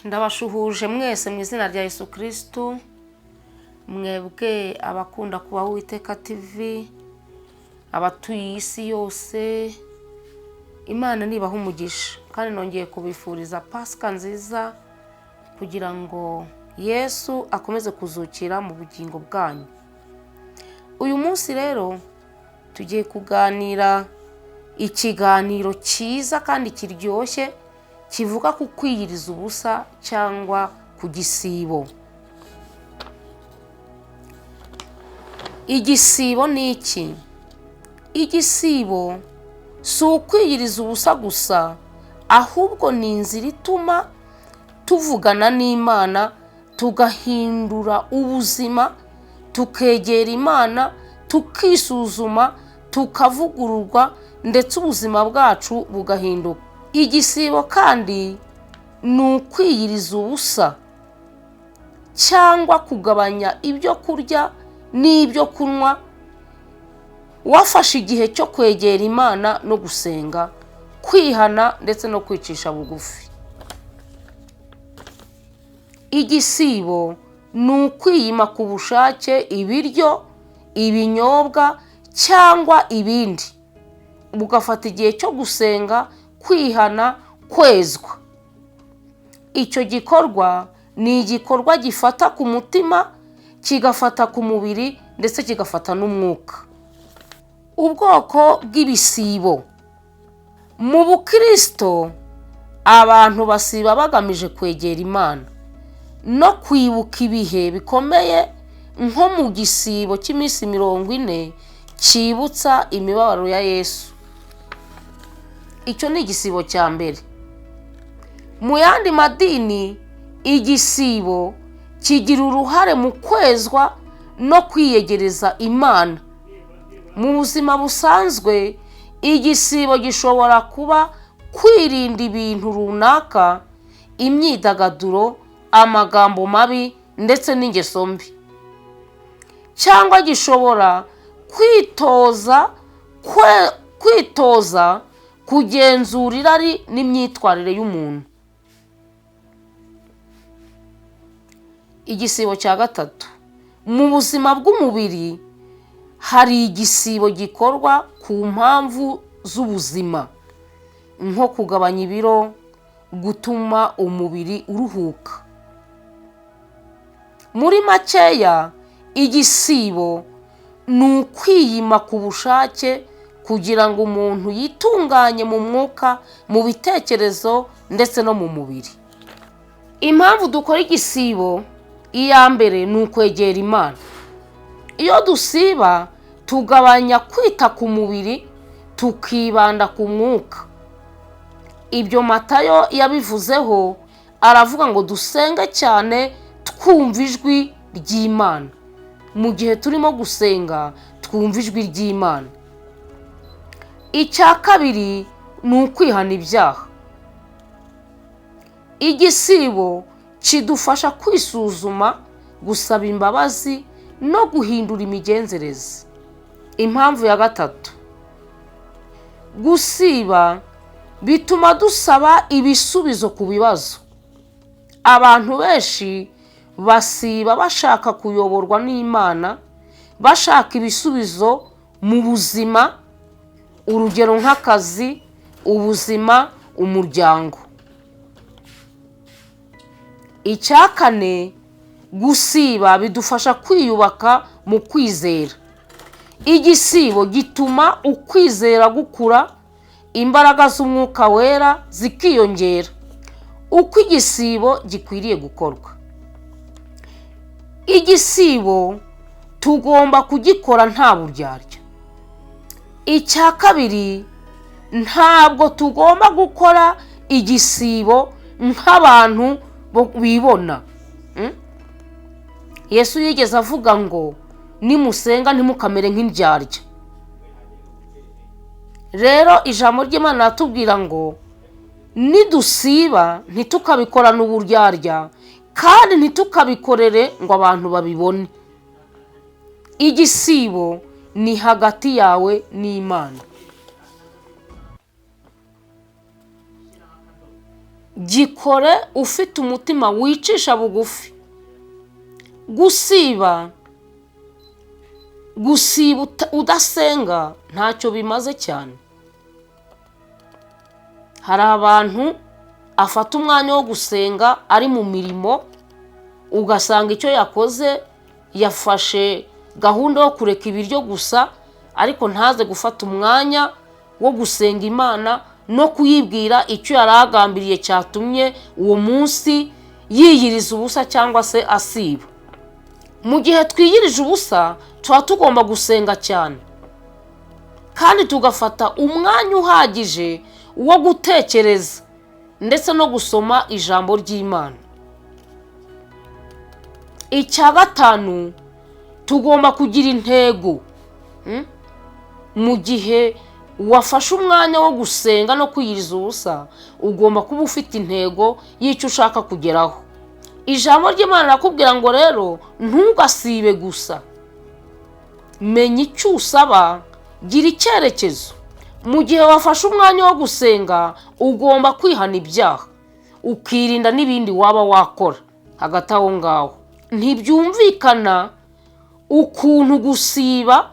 Ndabashuhuje mwese mu izina rya Yesu Kirisitu, mwebwe abakunda kubaho Uwiteka TV, abatuye isi yose, Imana nibaha umugisha. Kandi nongeye kubifuriza Pasika nziza kugira ngo Yesu akomeze kuzukira mu bugingo bwanyu. Uyu munsi rero tugiye kuganira ikiganiro cyiza kandi kiryoshye kivuga ku kwiyiriza ubusa cyangwa ku gisibo. Igisibo ni iki? Igisibo si ukwiyiriza ubusa gusa, ahubwo ni inzira ituma tuvugana n'Imana, tugahindura ubuzima, tukegera Imana, tukisuzuma, tukavugururwa, ndetse ubuzima bwacu bugahinduka. Igisibo kandi ni ukwiyiriza ubusa cyangwa kugabanya ibyo kurya n'ibyo kunywa, wafashe igihe cyo kwegera Imana no gusenga, kwihana ndetse no kwicisha bugufi. Igisibo ni ukwiyima ku bushake ibiryo, ibinyobwa cyangwa ibindi, ugafata igihe cyo gusenga, kwihana, kwezwa. Icyo gikorwa ni igikorwa gifata ku mutima, kigafata ku mubiri ndetse kigafata n'umwuka. Ubwoko bw'ibisibo. Mu bukristo abantu basiba bagamije kwegera Imana no kwibuka ibihe bikomeye, nko mu gisibo cy'iminsi 40 cyibutsa imibabaro ya Yesu. Icyo ni igisibo cya mbere. Mu yandi madini, igisibo kigira uruhare mu kwezwa no kwiyegereza Imana. Mu buzima busanzwe, igisibo gishobora kuba kwirinda ibintu runaka, imyidagaduro, amagambo mabi ndetse n'ingeso mbi, cyangwa gishobora kwitoza kugenzura irari n'imyitwarire y'umuntu. Igisibo cya gatatu, mu buzima bw'umubiri hari igisibo gikorwa ku mpamvu z'ubuzima, nko kugabanya ibiro, gutuma umubiri uruhuka. Muri makeya, igisibo ni ukwiyima ku bushake kugira ngo umuntu yitunganye mu mwuka, mu bitekerezo ndetse no mu mubiri. Impamvu dukora igisibo, iya mbere ni ukwegera Imana. Iyo dusiba tugabanya kwita ku mubiri, tukibanda ku mwuka. Ibyo Matayo yabivuzeho, aravuga ngo dusenge cyane twumva ijwi ry'Imana. Mu gihe turimo gusenga twumva ijwi ry'Imana. Icya kabiri ni ukwihana ibyaha. Igisibo kidufasha kwisuzuma, gusaba imbabazi no guhindura imigenzereze. Impamvu ya gatatu, gusiba bituma dusaba ibisubizo ku bibazo. Abantu benshi basiba bashaka kuyoborwa n'Imana, bashaka ibisubizo mu buzima, urugero nk'akazi, ubuzima, umuryango. Icya kane, gusiba bidufasha kwiyubaka mu kwizera. Igisibo gituma ukwizera gukura, imbaraga z'umwuka wera zikiyongera. Uko igisibo gikwiriye gukorwa. Igisibo tugomba kugikora nta buryarya. Icya kabiri, ntabwo tugomba gukora igisibo nk'abantu bibona. Yesu yigeze avuga ngo nimusenga ntimukamere nk'indyarya. Rero ijambo ry'Imana riratubwira ngo nidusiba ntitukabikorane uburyarya, kandi ntitukabikorere ngo abantu babibone. Igisibo ni hagati yawe n'Imana. Gikore ufite umutima wicisha bugufi. Gusiba udasenga ntacyo bimaze cyane. Hari abantu afata umwanya wo gusenga ari mu mirimo, ugasanga icyo yakoze yafashe gahunda yo kureka ibiryo gusa, ariko ntaze gufata umwanya wo gusenga Imana no kuyibwira icyo yari agambiriye cyatumye uwo munsi yiyiriza ubusa cyangwa se asiba. Mu gihe twiyirije ubusa, tuba tugomba gusenga cyane kandi tugafata umwanya uhagije wo gutekereza ndetse no gusoma ijambo ry'Imana. Icya gatanu, tugomba kugira intego. Mu gihe wafashe umwanya wo gusenga no kwiyiriza ubusa, ugomba kuba ufite intego y'icyo ushaka kugeraho. Ijambo ry'Imana rirakubwira ngo rero ntugasibe gusa, menya icyo usaba, gira icyerekezo. Mu gihe wafashe umwanya wo gusenga, ugomba kwihana ibyaha, ukirinda n'ibindi waba wakora hagati aho ngaho. Ntibyumvikana ukuntu gusiba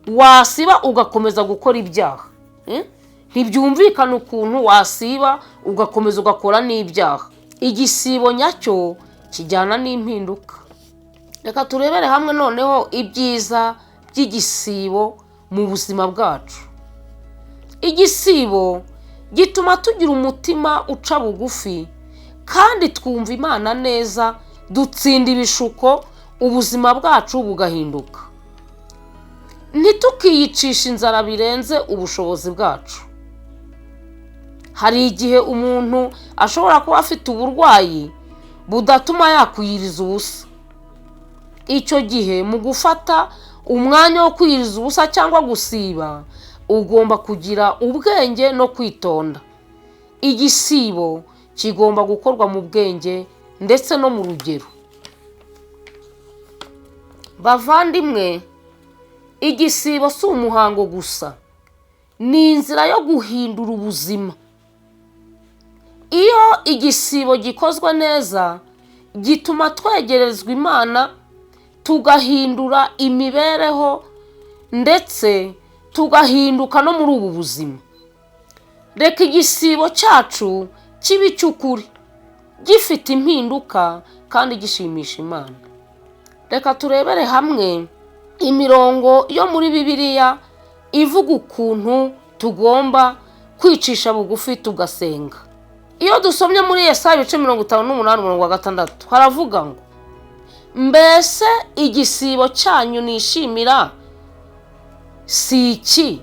wasiba ugakomeza gukora ibyaha. Ntibyumvikana ukuntu wasiba ugakomeza ugakora n'ibyaha. Igisibo nyacyo kijyana n'impinduka. Reka turebere hamwe noneho ibyiza by'igisibo mu buzima bwacu. Igisibo gituma tugira umutima uca bugufi kandi twumva Imana neza, dutsinda ibishuko, ubuzima bwacu bugahinduka. Ntitukiyicishe inzara birenze ubushobozi bwacu. Hari igihe umuntu ashobora kuba afite uburwayi budatuma yakwiyiriza ubusa. Icyo gihe mu gufata umwanya wo kwiyiriza ubusa cyangwa gusiba, ugomba kugira ubwenge no kwitonda. Igisibo kigomba gukorwa mu bwenge ndetse no mu rugero. Bavandimwe, igisibo si umuhango gusa, ni inzira yo guhindura ubuzima. Iyo igisibo gikozwe neza, gituma twegerezwa Imana, tugahindura imibereho ndetse tugahinduka no muri ubu buzima. Reka igisibo cyacu kibe icy'ukuri, gifite impinduka kandi gishimisha Imana. Reka turebere hamwe imirongo yo muri Bibiliya ivuga ukuntu tugomba kwicisha bugufi tugasenga. Iyo dusomye muri Yesaya ibice 58 umurongo wa 6, haravuga ngo: mbese igisibo cyanyu nishimira si iki?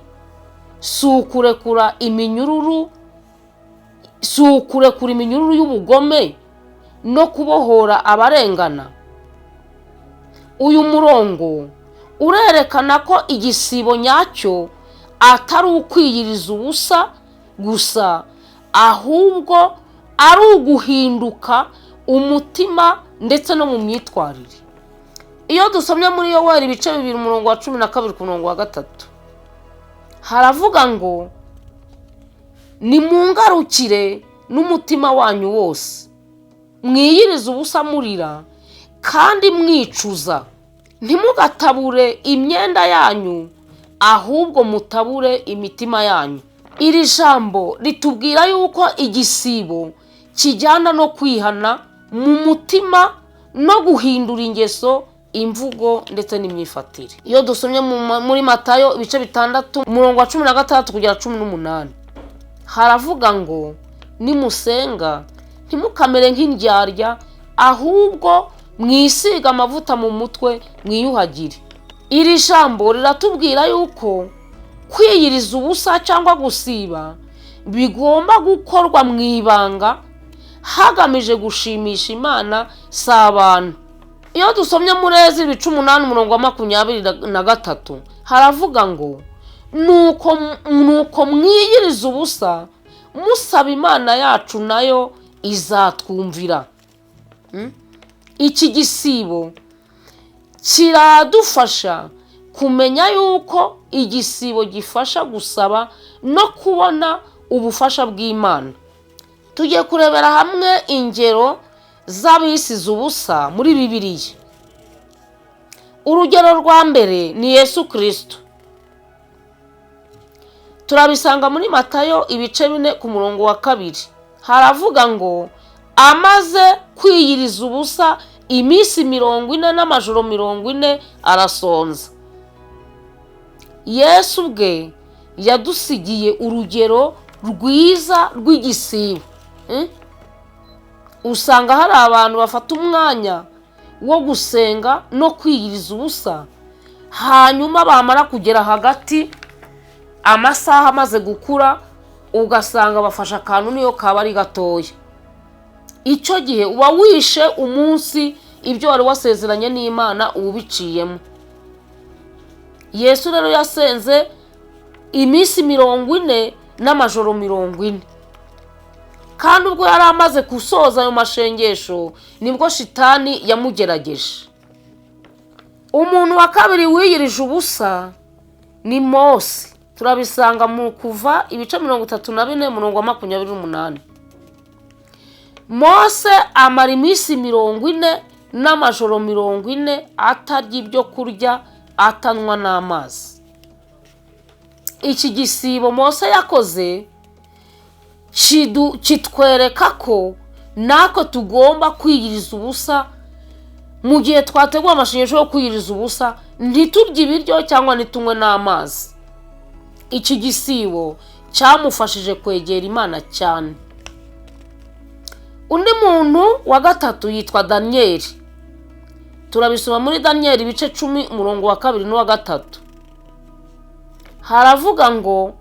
Si ukurekura iminyururu, si ukurekura iminyururu y'ubugome no kubohora abarengana? Uyu murongo urerekana ko igisibo nyacyo atari ukwiyiriza ubusa gusa, ahubwo ari uguhinduka umutima ndetse no mu myitwarire. Iyo dusomye muri Yoweri ibice 2 umurongo wa 12 ku murongo wa 3, haravuga ngo: nimungarukire n'umutima wanyu wose, mwiyirize ubusa murira kandi mwicuza, ntimugatabure imyenda yanyu, ahubwo mutabure imitima yanyu. Iri jambo ritubwira yuko igisibo kijyana no kwihana mu mutima no guhindura ingeso, imvugo ndetse n'imyifatire. Iyo dusomye muri Matayo ibice 6 umurongo wa 16 kugera 18, haravuga ngo: nimusenga ntimukamere nk'indyarya, ahubwo mwisiga amavuta mu mutwe mwiyuhagire. Iri jambo riratubwira yuko kwiyiriza ubusa cyangwa gusiba bigomba gukorwa mu ibanga, hagamije gushimisha Imana, si abantu. Iyo dusomye muri Ezira ibice 8 umurongo wa 23, haravuga ngo: nuko mwiyiriza ubusa musaba Imana yacu, nayo izatwumvira. Iki gisibo kiradufasha kumenya yuko igisibo gifasha gusaba no kubona ubufasha bw'Imana. Tugiye kurebera hamwe ingero z'abisize ubusa muri Bibiliya. Urugero rwa mbere ni Yesu Kirisito. Turabisanga muri Matayo ibice 4 ku murongo wa 2. Haravuga ngo amaze kwiyiriza ubusa iminsi 40 n'amajoro 40 arasonza. Yesu ubwe yadusigiye urugero rwiza rw'igisibo. Usanga hari abantu bafata umwanya wo gusenga no kwiyiriza ubusa, hanyuma bamara kugera hagati amasaha amaze gukura ugasanga bafashe akantu niyo kaba ari gatoya. Icyo gihe uba wishe umunsi, ibyo wari wasezeranye n'Imana uba ubiciyemo. Yesu rero yasenze iminsi 40 n'amajoro 40, kandi ubwo yari amaze gusoza ayo mashengesho nibwo shitani yamugerageje. Umuntu wa kabiri wiyirije ubusa ni Mose. Turabisanga mu Kuva ibice 34 umurongo wa 28. Mose amara iminsi 40 n'amajoro 40 atarya ibyo kurya, atanywa n'amazi. Iki gisibo Mose yakoze kitwereka ko natwe tugomba kwiyiriza ubusa mu gihe twateguye amashengesho yo kwiyiriza ubusa, ntiturye ibiryo cyangwa ntitunywe n'amazi. Iki gisibo cyamufashije kwegera Imana cyane. Undi muntu wa gatatu yitwa Daniyeli. Turabisoma muri Daniyeli ibice 10 umurongo wa 2 n'uwa 3. Haravuga ngo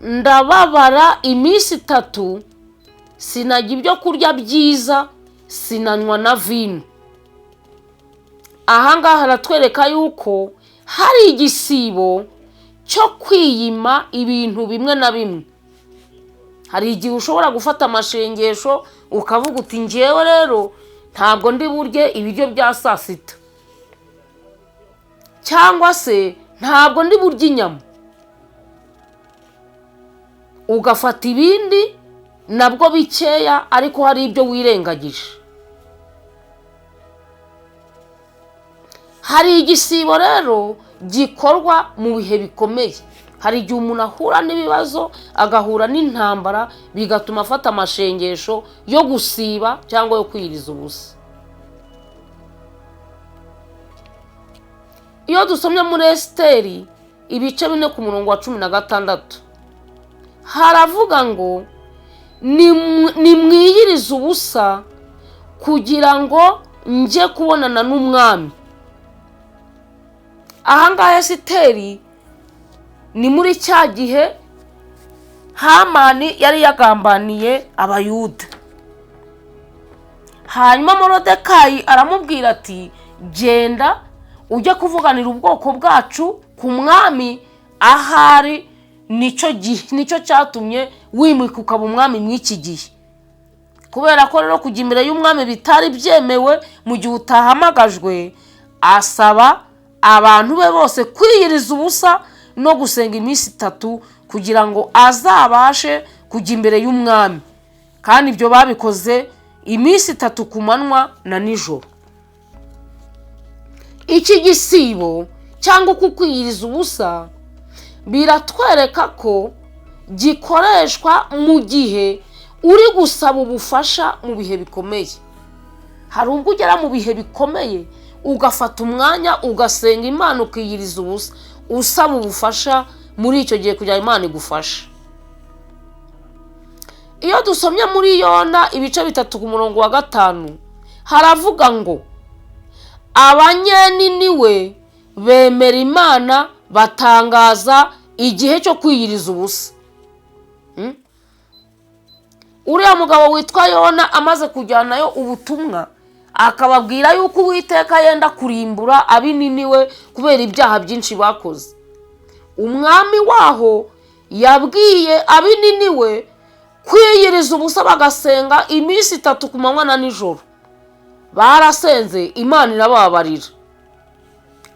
ndababara iminsi 3 sinajya ibyo kurya byiza, sinanywa na vino. Aha ngaha haratwereka yuko hari igisibo cyo kwiyima ibintu bimwe na bimwe. Hari igihe ushobora gufata amashengesho ukavuga uti ngewe rero ntabwo ndi burye ibiryo bya saa sita, cyangwa se ntabwo ndi burye inyama, ugafata ibindi nabwo bikeya ariko hari ibyo wirengagije. Hari igisibo rero gikorwa mu bihe bikomeye. Hari igihe umuntu ahura n'ibibazo, agahura n'intambara, bigatuma afata amashengesho yo gusiba cyangwa yo kwiyiriza ubusa. Iyo dusomye muri Esiteri ibice 4 ku murongo wa 16, haravuga ngo nimwiyirize ubusa kugira ngo njye kubonana n'umwami. Aha ngaha Esiteri ni muri cya gihe Hamani yari yagambaniye Abayuda. Hanyuma Morodekayi aramubwira ati genda ujye kuvuganira ubwoko bwacu ku mwami, ahari nicyo cyatumye wimika ukaba umwami mw'iki gihe. Kubera ko rero kujya imbere y'umwami bitari byemewe mu gihe utahamagajwe, asaba abantu be bose kwiyiriza ubusa no gusenga iminsi 3 kugira ngo azabashe kujya imbere y'umwami. Kandi ibyo babikoze iminsi 3 ku manywa na nijoro. Iki gisibo cyangwa uku kwiyiriza ubusa biratwereka ko gikoreshwa mu gihe uri gusaba ubufasha mu bihe bikomeye. Hari ubwo ugera mu bihe bikomeye ugafata umwanya ugasenga Imana ukiyiriza ubusa, usaba ubufasha muri icyo gihe kugira Imana igufashe. Iyo dusomye muri Yona ibice 3 ku murongo wa 5, haravuga ngo abanyeniniwe bemera Imana batangaza igihe cyo kwiyiriza ubusa. Uriya mugabo witwa Yona amaze kujyanayo ubutumwa akababwira yuko Uwiteka yenda kurimbura ab'Ininiwe kubera ibyaha byinshi bakoze. Umwami waho yabwiye ab'Ininiwe kwiyiriza ubusa bagasenga iminsi 3 ku manywa na nijoro. Barasenze, Imana irababarira.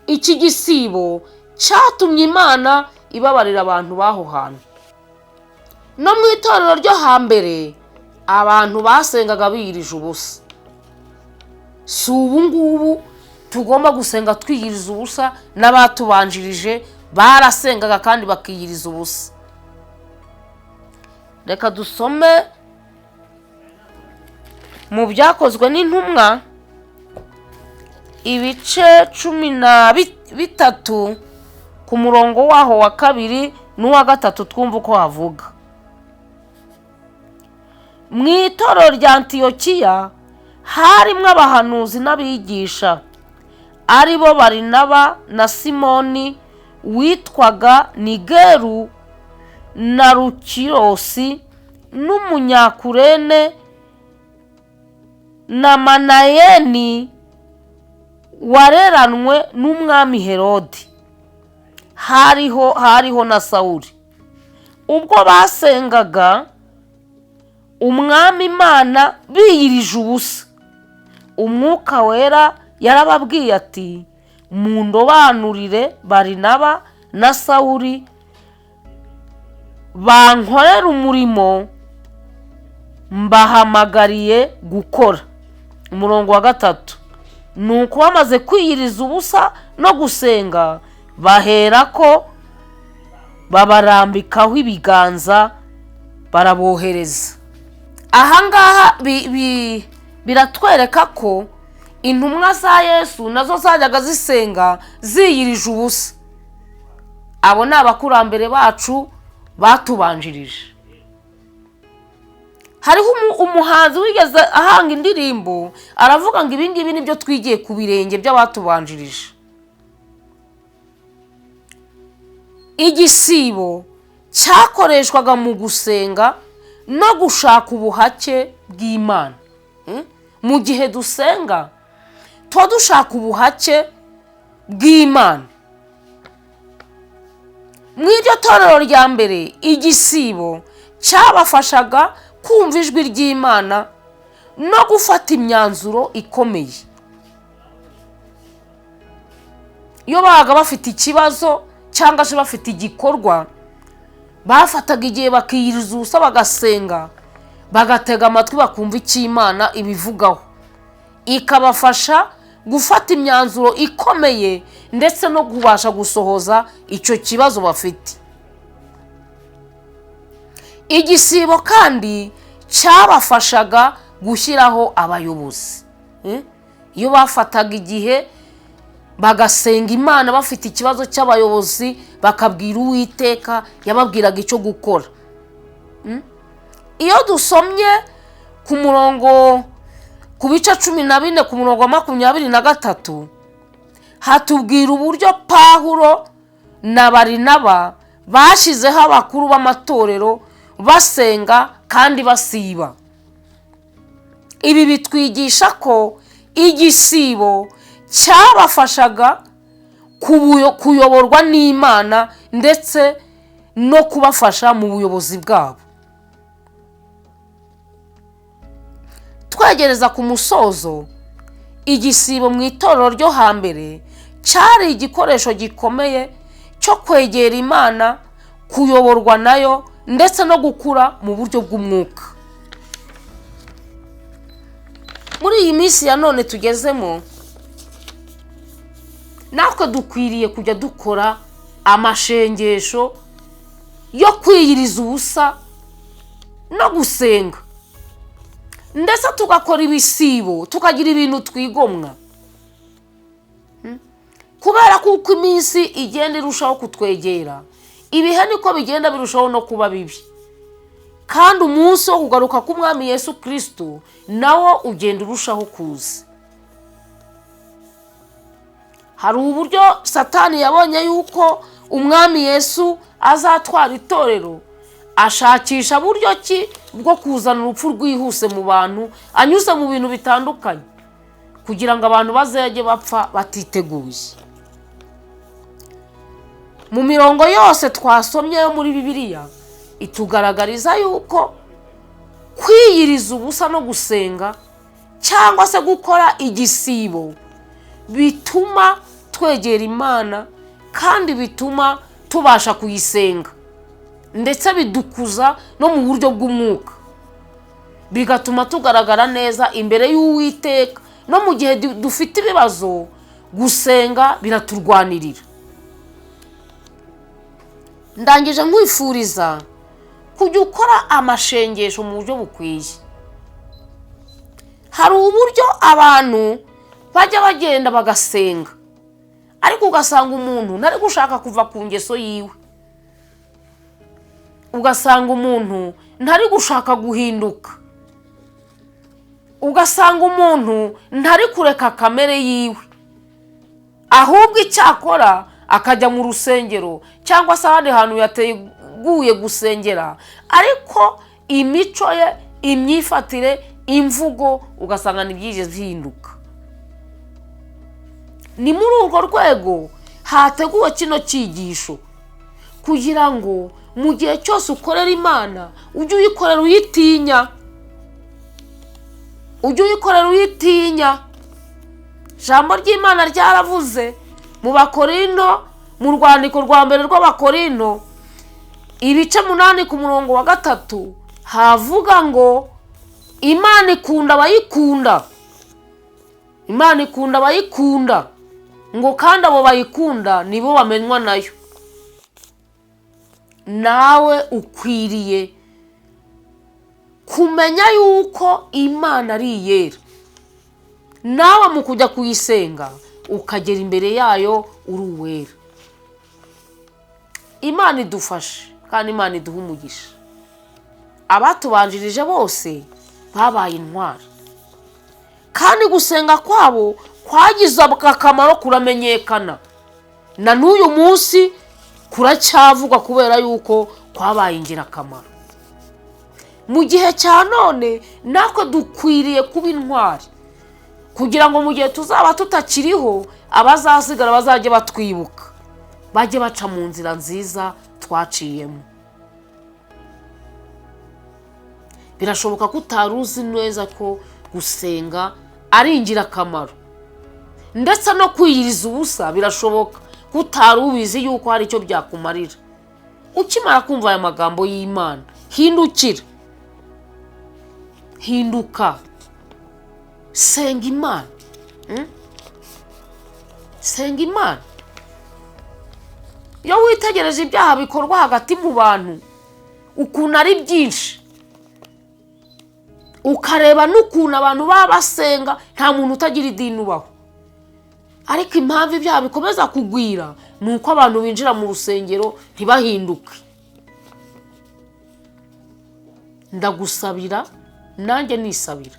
Iki gisibo cyatumye Imana ibabarira abantu b'aho hantu. No mu itorero ryo hambere abantu basengaga biyirije ubusa. Si ubu ngubu tugomba gusenga twiyiriza ubusa, n'abatubanjirije barasengaga kandi bakiyiriza ubusa. Reka dusome mu Byakozwe n'Intumwa ibice 13 ku murongo waho wa 2 n'uwa 3, twumva uko havuga. Mu itorero rya Antiyokiya harimo abahanuzi n'abigisha, ari bo Barinaba na Simoni witwaga Nigeru na Rukirosi n'Umunyakurene na Manayeni wareranwe n'umwami Herodi. Hariho na Sawuri. Ubwo basengaga Umwami Imana biyirije ubusa, Umwuka Wera yarababwiye ati: "Mundobanurire Barinaba na Sawuri bankorera umurimo mbahamagariye gukora." Umurongo wa 3: ni uko bamaze kwiyiriza ubusa no gusenga, bahera ko babarambikaho ibiganza, barabohereza. Ahangaha biratwereka ko intumwa za Yesu nazo zajyaga zisenga ziyirije ubusa. Abo ni abakurambere bacu batubanjirije. Hariho umuhanzi wigeze ahanga indirimbo, aravuga ngo ibingibi nibyo twigiye ku birenge by'abatubanjirije. Igisibo cyakoreshwaga mu gusenga no gushaka ubuhake bw'Imana. Mu gihe dusenga tuba dushaka ubuhake bw'Imana. Mu iryo torero rya mbere, igisibo cyabafashaga kumva ijwi ry'Imana no gufata imyanzuro ikomeye. Iyo babaga bafite ikibazo cyangwa se bafite igikorwa, bafataga igihe bakiyiriza ubusa, bagasenga, bagatega amatwi, bakumva icyo Imana ibivugaho, ikabafasha gufata imyanzuro ikomeye ndetse no kubasha gusohoza icyo kibazo bafite. Igisibo kandi cyabafashaga gushyiraho abayobozi. Iyo bafataga igihe bagasenga Imana bafite ikibazo cy'abayobozi, bakabwira Uwiteka, yababwiraga icyo gukora. Iyo dusomye ku murongo ku bice 14 ku murongo wa 23, hatubwira uburyo Pahuro na Barinaba bashyizeho abakuru b'amatorero basenga kandi basiba. Ibi bitwigisha ko igisibo cyabafashaga kuyoborwa n'Imana ndetse no kubafasha mu buyobozi bwabo. Twegereza ku musozo, igisibo mu itorero ryo hambere cyari igikoresho gikomeye cyo kwegera Imana, kuyoborwa nayo ndetse no gukura mu buryo bw'umwuka. Muri iyi minsi ya none tugezemo, natwe dukwiriye kujya dukora amashengesho yo kwiyiriza ubusa no gusenga, ndetse tugakora ibisibo, tukagira ibintu twigomwa, kubera ko uko iminsi igenda irushaho kutwegera, ibihe niko bigenda birushaho no kuba bibi, kandi umunsi wo kugaruka k'Umwami Yesu Kirisitu nawo ugenda urushaho kuza. Hari uburyo Satani yabonye yuko Umwami Yesu azatwara itorero, ashakisha buryo ki bwo kuzana urupfu rwihuse mu bantu anyuze mu bintu bitandukanye, kugira ngo abantu bazajye bapfa batiteguye. Mu mirongo yose twasomye yo muri Bibiliya itugaragariza yuko kwiyiriza ubusa no gusenga cyangwa se gukora igisibo bituma twegera Imana kandi bituma tubasha kuyisenga. Ndetse bidukuza no mu buryo bw'umwuka, bigatuma tugaragara neza imbere y'Uwiteka. No mu gihe dufite ibibazo, gusenga biraturwanirira. Ndangije nkwifuriza kujya ukora amashengesho mu buryo bukwiye. Hari uburyo abantu bajya bagenda bagasenga, ariko ugasanga umuntu ntari gushaka kuva ku ngeso yiwe, ugasanga umuntu ntari gushaka guhinduka, ugasanga umuntu ntari kureka kamere yiwe, ahubwo icyakora akajya mu rusengero cyangwa se ahandi hantu yateguye gusengera, ariko imico ye, imyifatire, imvugo, ugasanga ntibyigeze bihinduka. Ni muri urwo rwego hateguwe kino cyigisho, kugira ngo mu gihe cyose ukorera Imana ujye uyikorera uyitinya, ujye uyikorera uyitinya. Ijambo ry'Imana ryaravuze mu Bakorino, mu rwandiko rwa mbere rw'Abakorino, ibice 8 ku murongo wa 3, havuga ngo Imana ikunda abayikunda, Imana ikunda abayikunda, ngo kandi abo bayikunda nibo bamenywa nayo. Nawe ukwiriye kumenya yuko Imana ari iyera, nawe mu kujya kuyisenga ukagera imbere yayo uri uwera. Imana idufashe kandi Imana iduhe umugisha. Abatubanjirije bose babaye intwari, kandi gusenga kwabo kwagize akamaro, kuramenyekana na n'uyu munsi kuracyavugwa kubera yuko kwabaye ingirakamaro. Mu gihe cya none natwe dukwiriye kuba intwari, kugira ngo mu gihe tuzaba tutakiriho abazasigara bazajye batwibuka, bajye baca mu nzira nziza twaciyemo. Birashoboka ko utari uzi neza ko gusenga ari ingirakamaro, ndetse no kwiyiriza ubusa birashoboka ko utari ubizi yuko hari icyo byakumarira. Ukimara kumva aya magambo y'Imana, hindukira, hinduka, senga Imana, senga Imana. Iyo witegereje ibyaha bikorwa hagati mu bantu ukuntu ari byinshi, ukareba n'ukuntu abantu baba basenga, nta muntu utagira idini ubaho, ariko impamvu ibyaha bikomeza kugwira ni uko abantu binjira mu rusengero ntibahinduke. Ndagusabira nanjye nisabira,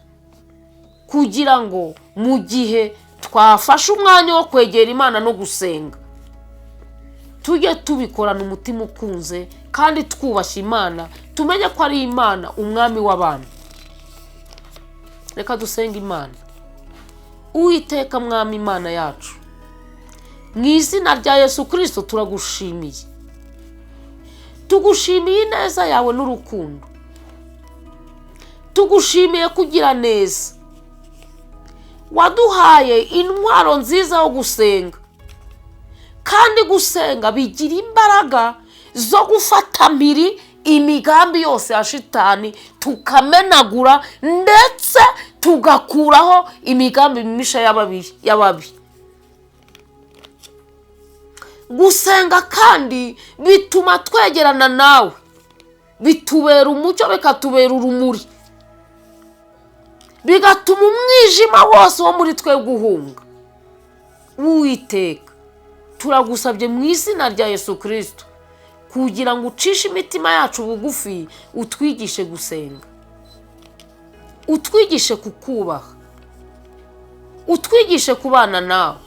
kugira ngo mu gihe twafashe umwanya wo kwegera Imana no gusenga, tujye tubikorana umutima ukunze kandi twubashye Imana, tumenye ko ari Imana umwami w'abantu. Reka dusenge Imana. Uwiteka mwami Imana yacu, mu izina rya Yesu Kirisito turagushimiye, tugushimiye ineza yawe n'urukundo, tugushimiye kugira neza, waduhaye intwaro nziza yo gusenga, kandi gusenga bigira imbaraga zo gufata mpiri imigambi yose ya shitani, tukamenagura ndetse tugakuraho imigambi mibisha y'ababi. Gusenga kandi bituma twegerana nawe, bitubera umucyo, bikatubera urumuri, bigatuma umwijima wose wo muri twe guhunga. Uwiteka turagusabye mu izina rya Yesu Kirisito, kugira ngo ucishe imitima yacu bugufi, utwigishe gusenga, utwigishe kukubaha, utwigishe kubana nawe,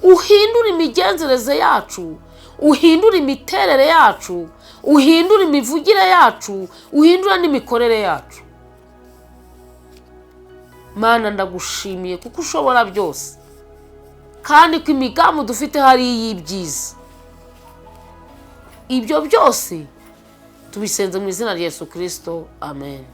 uhindure imigenzereze yacu, uhindure imiterere yacu, uhindure imivugire yacu, uhindure n'imikorere yacu. Mana ndagushimiye kuko ushobora byose, kandi ko imigambi dufite hari iy'ibyiza. Ibyo byose tubisenze mu izina rya Yesu Kirisito, amen.